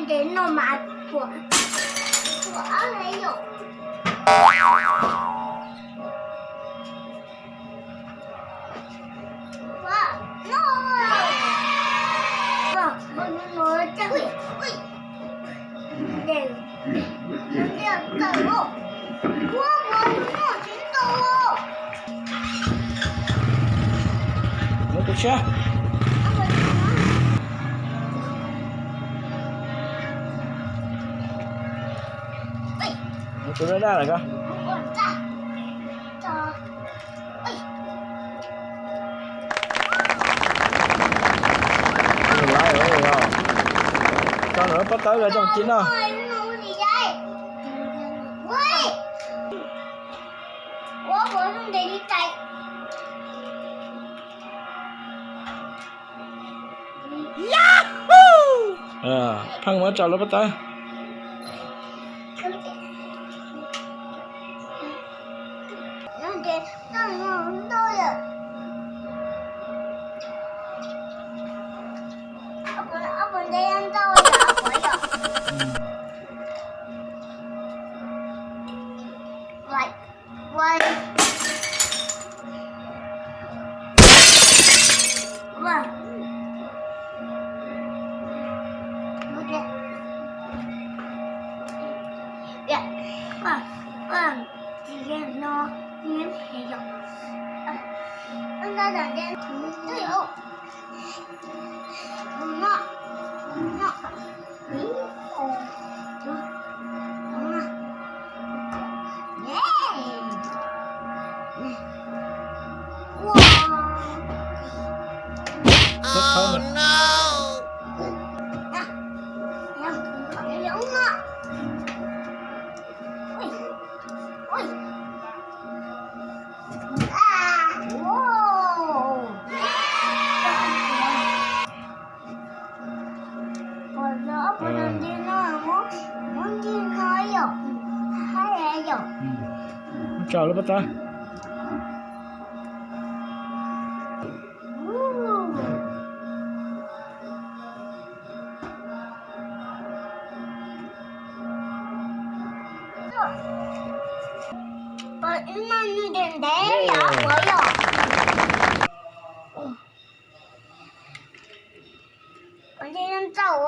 Ces no mas pua, pua ab le yom. Muab tus tshiab. Muab tus daj daj lawm ko. Tso lawm pob tawb los coj ci noj. Pheej muab tso lub pob tawb. Tso lub pob tawb. Ntev ntev yom, puas yom? Ua ntej no ntxaum.